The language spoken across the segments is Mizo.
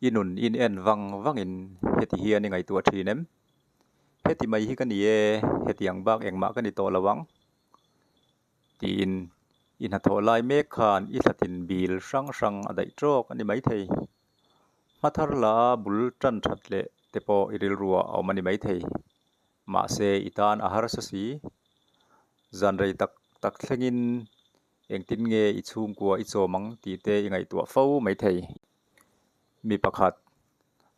I nun in en vang vangin heti hian i ngaihtuah thin em? Heti mai hi ka ni e, hetiang bak engmah ka ni tawh lo ang. Tiin i hnathawh lai mek khan i thlatin bil hrang hrang a daih tawk a ni maithei. Hmathar la bul tan that leh te pawh i rilruah a awm a ni maithei. Mahse i tan a harsa si. Zan rei tak tak thlengin Engtin nge i chhungkua i chawm ang tih te i ngaihtuah fo maithei. Mi pakhat,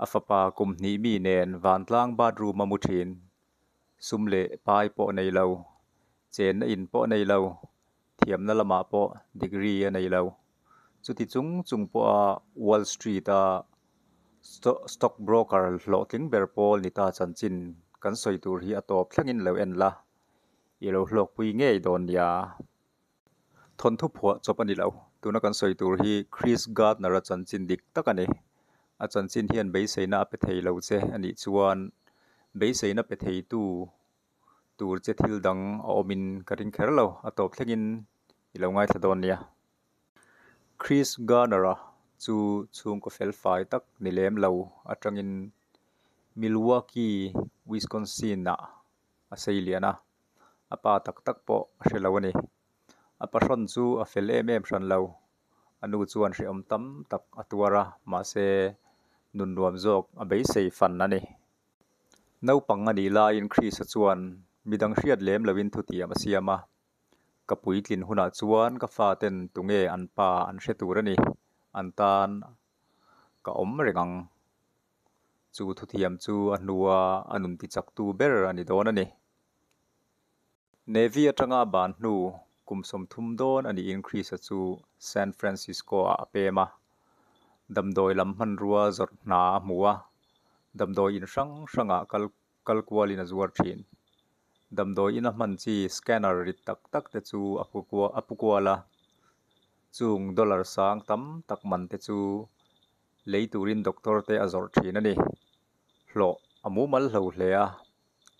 a fapa kum hnih mi nen vantlang bathroom a mu thin. Sum leh pai pawh nei lo, chenna in pawh nei lo, thiamna lamah pawh degree a nei lo. Chuti chung chung pawha Wall Street-a stock broker hlawhtling ber pawl ni ta chanchin kan sawi tur hi a tawp thlengin lo en la, i lo hlawkpui ngei dawn nia. Thawnthu phuah chawp a ni lo. Tuna kan sawi tur hi Chris Gardner-a chanchin dik tak a ni. A chanchin hian beiseina a pe thei lo che a nih chuan beiseina pe theitu tur che thil dang a awmin ka ring kher lo. A tawp thlengin i lo ngaithla dawn nia. Chris Gardner-a chu chhungkaw felfai tak ni lem lo atangin Milwaukee, Wisconsin-ah a sei lian a. A pa tak tak pawh a hre lo a ni. A pahrawn chu a fel em em hran lo. A nu chuan hrehawm tam tak a tuar a, mahse nun nuam zawk a beisei fan a ni. Naupang a nih laiin Krista chuan midang hriat lem loin thutiam a siam a. Ka puitlin hunah chuan ka faten tunge an pa an hre tur a ni, an tan ka awm reng ang. Chu thuthiam chu a hnua a nun tichaktu ber a ni dawn a ni. Navy atanga a ban hnu kum 30 dawn a niin Chris-a chu San Francisco-ah a pem a. Damdawi lam hmanrua zawrh hna a hmu a, damdawi in hrang hrangah kal kal kualin a zuar thin. Damdawi ina hman chi scanner rit tak tak te chu a pu a pu kual a, chung dollar sang tam tak man te chu Lei turin doctor te a zawrh thin a ni. Hlawh a mumal hlo hle a,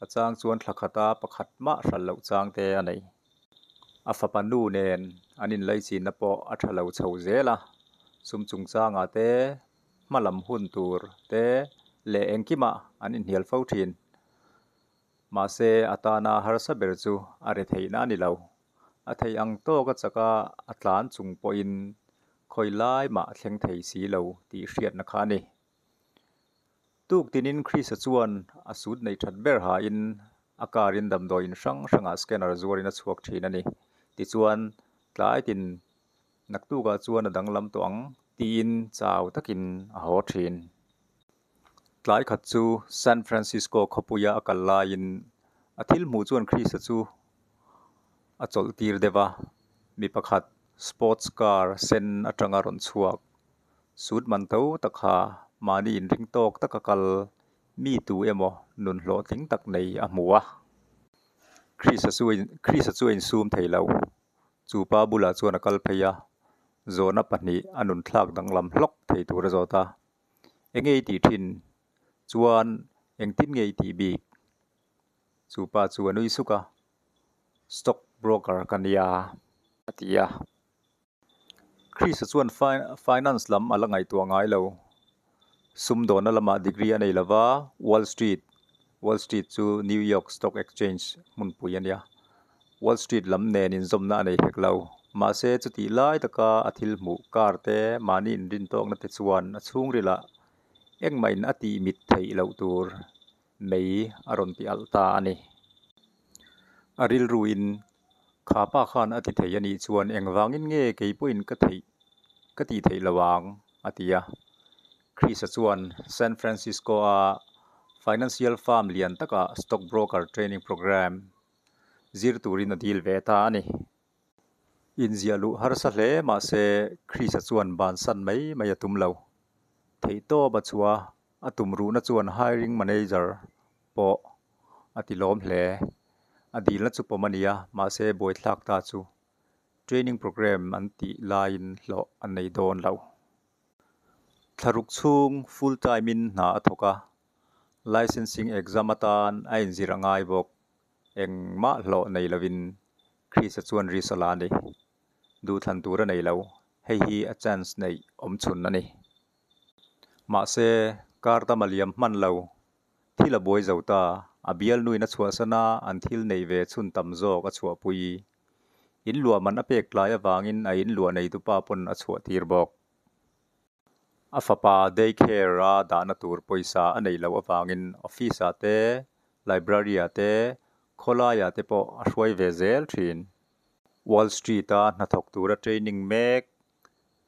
a chang chuan thla khata pakhat mah hral loh chang te a nei. A fapa nu nen an inlaichinna pawh a tha lo chho zel a, sum chungchangah te, hma lam hun tur te leh engkimah an inhnial fo thin. Mahse a tana harsa ber chu a re theihna a ni lo. A theih ang tawk a chak a, a tlan chung pawhin khawi lai mah a thleng thei si lo tih hriatna kha a ni. Tuk tinin Krista chuan a sut nei that ber hain a car in damdawi in hrang hrangah scanner zuarin a chhuak thin a ni. Tichuan, tlai tin naktukah chuan a danglam tawh ang tiin chau takin a haw thin. Tlai khat chu San Francisco khawpuia a kal laiin a thil hmuh chuan Krista chu a chawlh tir deuh a, mi pakhat sports car sen atanga rawn chhuak sut man tho tak kha mahni inring tawk taka kal mi tu emaw nun hlawhtling tak nei a hmu a. Krista chu Krista chu a insum thei lo. Chu pa bulah chuan a kal phei a, zawhna pahnih a nun thlak danglam hlawk thei tur a zawt a. Eng nge i tih thin? Chuan engtin nge i tih bik? Chu pa chu a nui suk a, Stock broker ka nia a ti a. Chris-a chuan finance lam a la ngaihtuah ngai lo. Sumdawnna lamah degree a nei lo va, Wall Street, Wall Street chu New York Stock Exchange hmunpui a nia. Wall Street lam nen inzawmna a nei hek lo. Mahse, chutih lai taka a thil hmuh kar te, mahni inrintawkna te chuan a chhungrilah engmahin a tih mit theih loh tur mei a rawn ti alh ta a ni. A rilruin, Kha pa khan a ti thei a nih chuan engvangin nge kei pawhin ka theih ka tih theih lo ang? a ti a. Chris-a chuan San Francisco-a financial firm lian takah stock broker training program zir turin a dil ve ta a ni. Inziah luh harsa hle mahse Chris-a chuan bansan mai mai a tum lo. Theihtawp a chhuah a, a tum ruhna chuan hiring manager pawh a ti lawm hle. A dilna chu pawm a ni a, mahse buaithlak ta chu training program an tih laiin hlawh an nei dawn lo. Thlaruk chhung full time in hna a thawk a, licensing exam atan a inzir a ngai bawk. Engmah hlawh nei lovin Chris-a chuan risk a la a ni. Duhthlan tur a nei lo, hei hi a chance neih awm chhun a ni. Mahse, kar tam a liam hman lo. Thil a buai zo ta, a bialnuin a chhuahsan a, an thil neih ve chhun tam zawk a chhuahpui. In luah man a pek tlai avangin a in luah neitupa pawn a chhuah tir bawk. A fapa day care a dahna tur pawisa a neih loh avangin office ah te, library ah te, khawlaiah te pawh a hruai ve zel thin. Wall Street a hnathawk tura training mek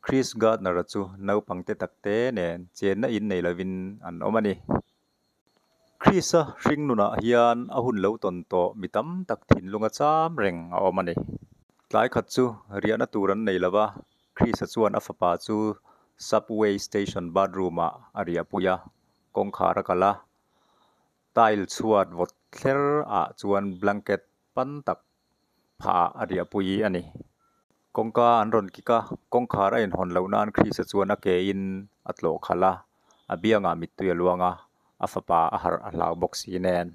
Chris Gardner-a chu naupang te takte nen chenna in nei lovin an awm a ni. Chris-a hringnunah hian a hun lo tawn tawh mi tam tak thinlunga cham reng a awm a ni. Tlai khat chu riahna tur an nei lova, Chris-a chuan a fapa chu subway station bathroom-ah a riahpui a, kawngkhar a kal a. Tile chhuat vawt thler ah chuan blanket pan tak phah ah a riahpui a ni. Kawngka an rawn kik a, kawngkhar a inhawn loh nan Chris-a chuan a ke in a tlawh khalh a, a biangah mittui a luang a, a fapa a harh a hlau bawk si nen.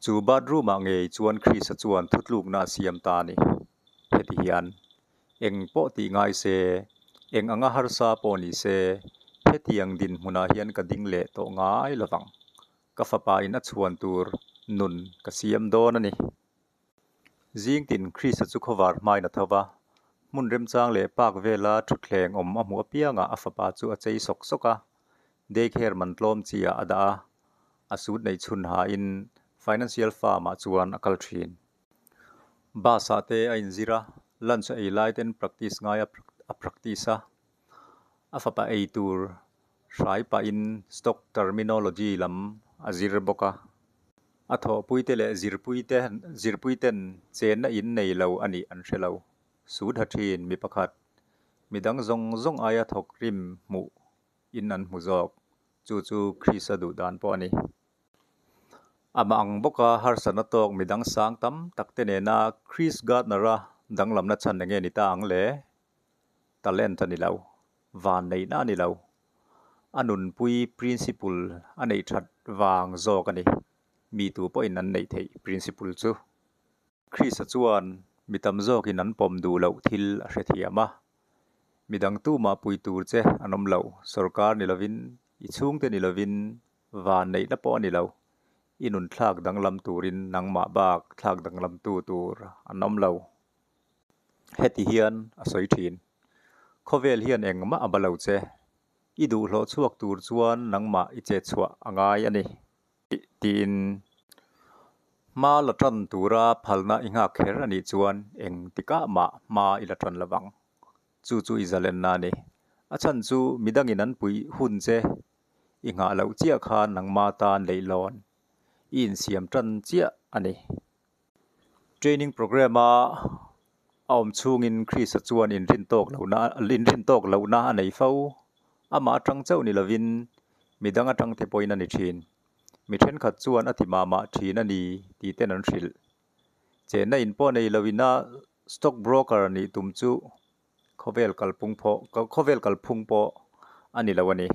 Chu bathroom ah ngei chuan Chris-a chuan thutlukna a siam ta a ni. Heti hian eng pawh tih ngai se, eng anga harsa pawh ni se, hetiang dinhmunah hian ka ding leh tawh ngai lovang. Ka fapa in a chhuan tur nun ka siam dawn a ni. Zing tin Chris-a chu khawvar hmain a tho va, hmun remchang leh park vela thutthleng awm a hmuh apiangah a fapa chu a chei sawk sawk a, daycare man tlawm chi ah a dah a, a suit neih chhun hain financial firm ah chuan a kal thin. Bus ah te a inzir a, lunch a ei lai ten practice ngai a practice a, a fapa ei tur hrai pahin stock terminology lam a zir bawk a. A thawhpuite leh zirpuite zirpuiten chenna in nei lo a nih an hre lo. Sut ha thin mi pakhat, midang zawng zawng aia thawk rim hmuh in an hmu zawk. Chu chu Krista duh dan pawh a ni. Amah ang bawka harsatna tawk midang sang tam tak te nena Chris Gardner-a danglamna chhan enge ni ta ang le? Talent a ni lo, vanneihna a ni lo. A nunpui principle a neih that vang zawk a ni. Mi tu pawhin an neih theih principle chu. Chris-a chuan mi tam zawkin an pawm duh loh thil a hrethiam a. Midang tumah pui tur che an awm lo, sorkar ni lovin, i chhungte ni lovin, vanneihna pawh a ni lo. I nun thlak danglam turin nangmah bak thlak danglamtu tur an awm lo. Heti hian a sawi thin. Khawvel hian engmah a ba lo che. I duhhlawh chhuak tur chuan nangmah i chetchhuah a ngai a ni. Tiin hma la tan tura phalna i nghak kher a nih chuan eng tikah mah hma i la tan lovang. Chu chu i zalenna a ni. A chhan chu midangin an puih hun che i nghah loh chiah khan nangma tan leihlawn i insiam tan chiah a ni. Training program-a a awm chhungin Chris-a chuan inrin tawk lohna inrin tawk lohna a nei fo. Amah atang chauh ni lovin midang atang te pawhin a ni thin. Mi thenkhat chuan a ti mah mah thin a ni tih ten an hrilh. Chenna in pawh nei loin a stock broker nih tum chu Khawvel kalphung pawh khawvel kalphung pawh a ni lo a ni.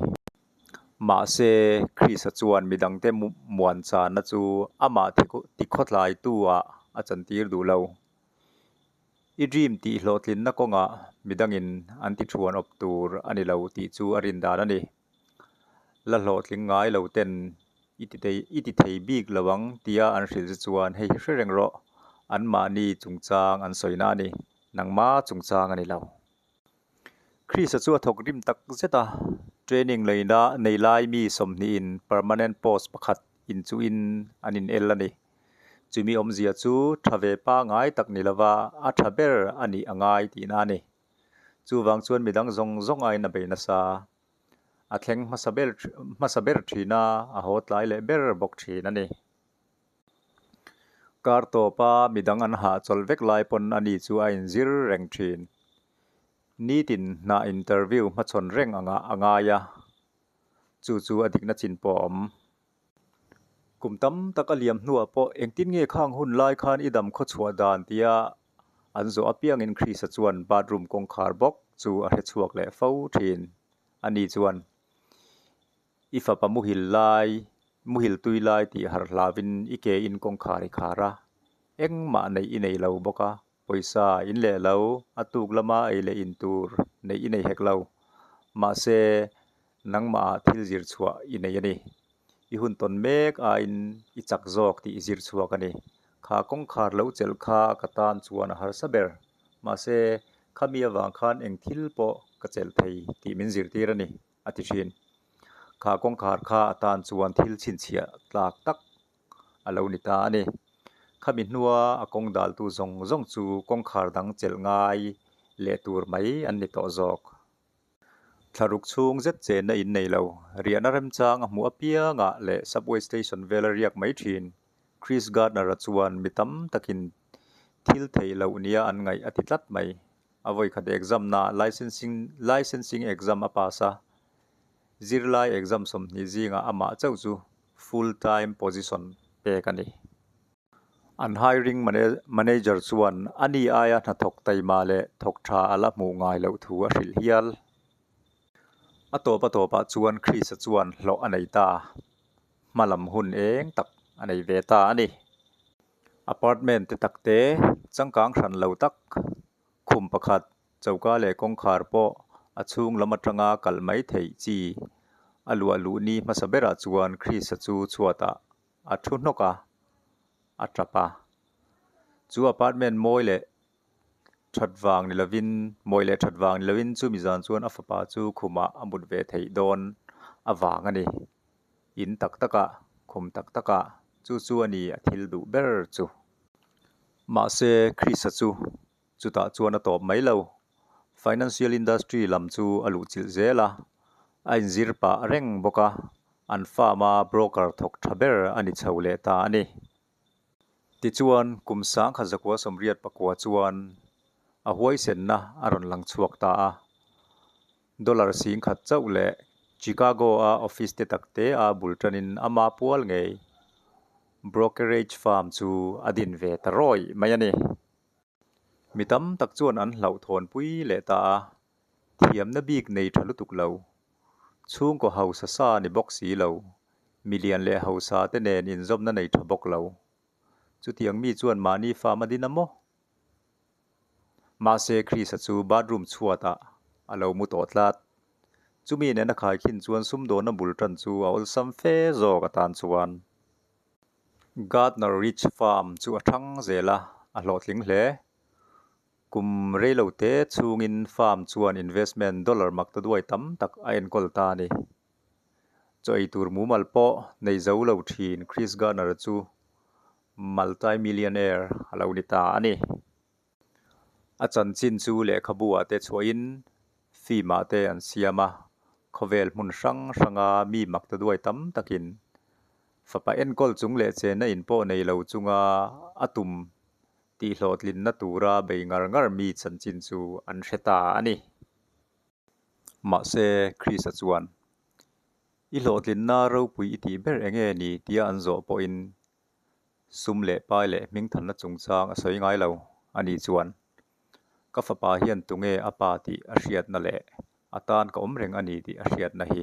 Mahse, Krista chuan midangte muan channa chu amah tikhawtlaitu-ah a chantir duh lo. I dream tih hlawhtlinna kawngah midangin an ti thuan awp tur a ni lo tih chu a rin dan a ni. La hlawhtling ngai lo ten i ti thei i ti thei bik lo ang tia an hrilh chu chuan hei hi hre reng rawh, anmahni chungchang an sawina a ni, nangma chungchang a ni lo. Krista chu a thawk rim tak zet a, training leina nei lai mi sawmhnihin permanent post pakhat inchuhin an inel a ni. Chumi awmzia chu tha ve pangai tak ni lova a tha ber a nih a ngai tihna a ni. Chuvang chuan midang zawng zawng aiin a bei nasa. A thleng hmasa ber hmasa ber thin a, a haw tlai leh ber bawk thin a ni. Kar tawpa midang an hahchawlh vek lai pawn ani chu a inzir reng thin. Nitin hnah interview hmachhawn reng angah a ngai a, chu chu a dikna chin pawh a awm. Kum tam tak a liam hnuah pawh engtin nge khang hun lai khan i dam khaw chhuah dan tia an zawh apiangin Krista chuan bathroom kawngkhar bawk chu a hre chhuak leh fo thin. Ani chuan, I fapa muhil lai, muhil tui lai tih harh hlauhin i ke in kawngkhar i khar a, engmah neih i nei lo bawk a, pawisa in leh lo, a tuk lama ei leh in tur neih i nei hek lo. Mahse. Nangmahah thil zir chhuah i nei a ni. I hun tawn mek aiin i chak zawk tih i zir chhuak a ni. Kha kawngkhar lo chelh kha ka tan chuan a harsa ber. Mahse, khami avang khan eng thil pawh ka chelh thei tih min zirtir a ni, a ti thin. Kha kawngkhar kha a tan chuan thil chhinchhiah tlak tak a lo ni ta a ni. Khami hnua a kawng daltu zawng zawng chu kawngkhar dang chelh ngai leh tur mai an ni tawh zawk. Thlaruk chhung zet chenna in nei lo, riahna remchang a hmuh apiangah leh subway station vela riak mai thin. Chris Gardner-a chuan mi tam takin thil theih loh nia an ngaih a ti tlat mai. A vawikhat exam-naah licensing licensing exam a pass a, zirlai exam 20 zingah amah chauh chu full time position pek a ni. An hiring manager chuan a ni aia hnathawk taima leh thawk tha a la hmuh ngai loh thu a hrilh hial. A tawp a tawpah chuan Chris-a chuan hlawh a nei ta. Hma lam hun eng tak a nei ve ta a ni. Apartment te tak te, changkang hran lo tak, khum pakhat, choka leh kawngkhar pawh a chhung lam atanga kalh mai theih chi a luah luh ni hmasa berah chuan Chris-a chu chhuatah a thu hnawk a, a tap a. Chu apartment mawi leh that vang ni lovin, mawi leh that vang ni lovin chumi zan chuan a fapa chu khumah a mut ve theih dawn avang a ni. In tak takah, khum tak takah, chu chu a ni a thil duh ber chu. Mahse, Chris-a chu chutah chuan a tawp mai lo. Financial industry lam chu a luhchilh zel a, a inzir pah reng bawk a, an farm-a broker thawk tha ber a ni chho leh ta a ni. Tichuan, kum 1989 chuan a huaisenna a rawn lang chhuak ta a. Dollar 10,000 chauh leh Chicago-a office te tak te a bul tanin ama pual ngei brokerage firm chu a din ve ta rawih mai a ni. Mi tam tak chuan an hlauhthawnpui leh ta a, thiamna bik nei tha lutuk lo, chhungkaw hausa sa ni bawk si lo, milian leh hausa te nen inzawmna nei tha bawk lo. Chutiang mi chuan mahni farm a din a maw? Mahse Chris-a chu bathroom chhuatah a lo mu tawh tlat. Chumi nena khaikhin chuan sumdawnna bul tan chu a awlsam fe zawk atan chuan. Gardner Ridge Farm chu a thang zel a, a hlawhtling hle. Kum reilote chhungin farm chuan investment dollar maktaduai tam tak a enkawl ta a ni. Chaw ei tur mumal pawh nei zo lo thin Chris Gardner chu multi-millionaire a lo ni ta a ni. A chanchin chu lehkhabu ah te chhuahin film ah te an siam a, khawvel hmun hrang hranga mi maktaduai tam takin fapa enkawl chung leh chenna in pawh nei lo chunga a tum tihhlawhtlinna tura bei ngar ngar mi chanchin chu an hre ta a ni. Mahse, Chris-a chuan, I hlawhtlinna ropui i tih ber enge ni tia an zawh pawhin sum leh pai leh hmingthanna chungchang a sawi ngai lo a nih chuan ka fapa hian tunge a pa tih a hriatna leh a tan ka awm reng a ni tih a hriatna hi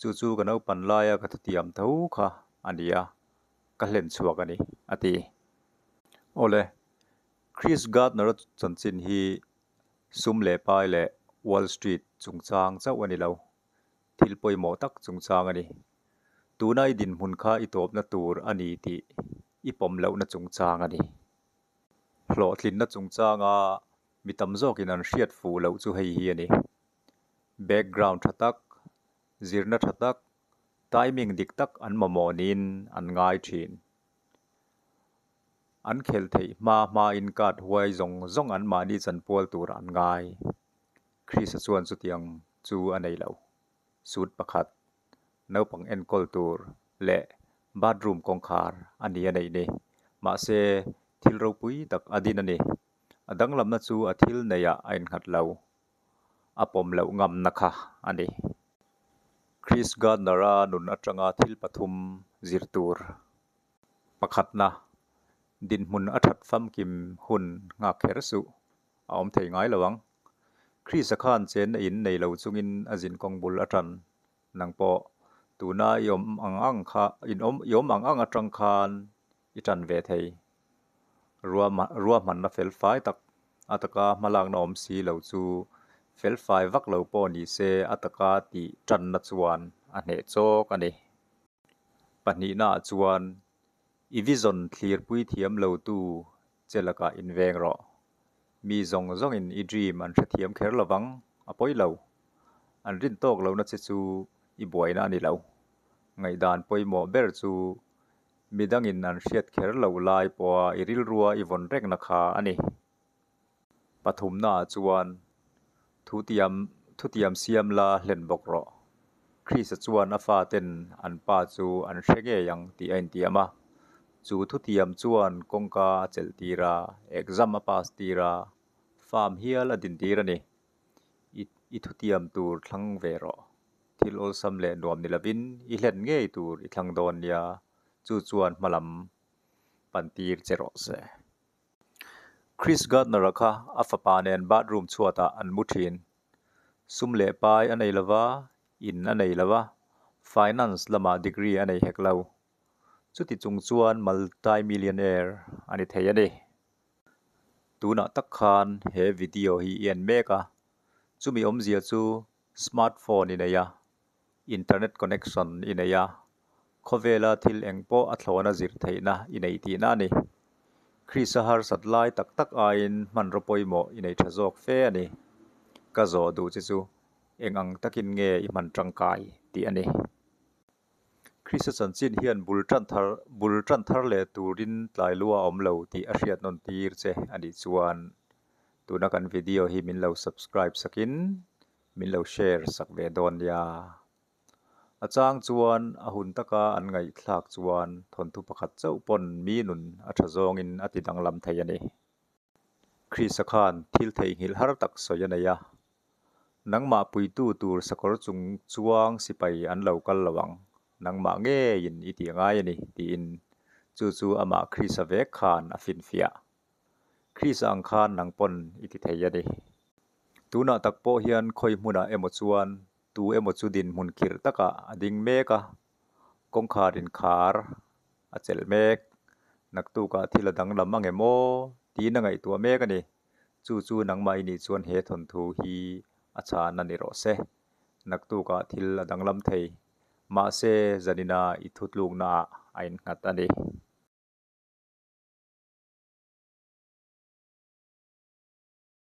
chu chu ka naupan laia ka thutiam tho kha a ni a, ka hlen chhuak a ni, a ti. Awle, Chris Gardner-a chanchin hi sum leh pai leh Wall Street chungchang chauh a ni lo. Thil pawimawh tak chungchang a ni. Tuna i dinhmun kha i tawpna tur a ni tih i pawm lohna chungchang a ni. Hlawhtlinna chungchanga mi tam zawkin an hriat fuh loh chu hei hi a ni. Background tha tak, zirna tha tak, timing dik tak an mamawh niin an ngai thin. An khelh theih hma hmain card huai zawng zawng anmahni chanpual tur an ngai. Chris-a chuan chutiang chu a nei lo. Suit pakhat, naupang enkawl tur leh bathroom kawngkhar a ni a neih ni. Mahse, thil ropui tak a din a ni. A danglamna chu a thil neihah a innghat lo. A pawm loh ngamna kha a ni. Chris Gardner-a nun atanga thil pathum zir tur. Pakhatna, dinhmun a that famkim hun nghak kher suh. A awm thei ngai lo ang. Chris-a khan chenna in nei lo chungin a zinkawng bul a tan. Nang pawh tuna i awm ang ang kha in awm i awm ang ang atang khan i tan ve thei. Ruahmanna fel fai tak a taka hmalakna awm si lo chu Felfai vak lo pawh ni se a taka tih tanna chuan a hneh chawk a ni. Pahnihnaah chuan i vision thlirpui thiam lotu che lakah inveng rawh. Mi zawng zawngin i dream an hrethiam kher lovang, a pawi lo. An rin tawk lohna che chu i buaina a ni lo. Ngaihdan pawimawh ber chu midangin an hriat kher loh lai pawha i rilrua i vawn rekna kha a ni. Pathumnaah chuan thutiam thutiam siam la hlen bawk rawh. Krista chuan a faten an pa chu an hre ngei ang tih a intiam a. Chu thutiam chuan kawngka a chelh tir a, exam a pass tir a, farm hial a din tir a ni. I i thutiam tur thlang ve rawh. Thil awlsam leh nuam ni lovin i hlen ngei tur i thlang dawn nia, chu chuan hmalam pan tir che rawh se. Chris Gardner-a kha a fapa nen bathroom chhuatah an mu thin. Sum leh pai a nei lova, in a nei lova, finance lamah degree a nei hek lo. Chuti chung chuan multi-millionaire a ni thei a ni. Tunah tak khan he video hi i en mek a, chumi awmzia chu smartphone i nei a, internet connection i nei a, khawvela thil eng pawh a thlawna zir theihna i nei tihna a ni. Krista harsat lai tak tak aiin hmanraw pawimawh i nei tha zawk fe a ni. Ka zawh duh che chu eng ang takin nge i hman tangkai tih a ni. Krista chanchin hian bul tan thar bul tan thar leh turin tlai lua a awm lo tih a hriat nawn tir che a nih chuan tuna kan video hi min lo subscribe sakin min lo share sak ve dawn nia. A chang chuan a hun taka an ngaihthlak chuan thawnthu pakhat chauh pawn mi nun a tha zawngin a ti danglam thei a ni. Krista khan thil theihnghilh har tak sawi a nei a, Nangmah puitu tur sakawr chung chuang sipai an lo kal lo ang, nangmah ngeiin i tih ngai a ni, tiin chu chu amah Krista vek khan a finfiah. Krista ang khan nang pawn i ti thei a ni. Tunah tak pawh hian khawi hmunah emaw chuan tu emaw chu dinhmun khirh takah a ding mek a, kawngkhar inkhar a chelh mek. Naktukah thil a danglam ang em aw? tiin a ngaihtuah mek a ni. Chu chu nangmah i nih chuan he thawnthu hi a chhan a ni rawh se. Naktukah thil a danglam thei. Mahse, zanina i thutluknaah a innghat a ni.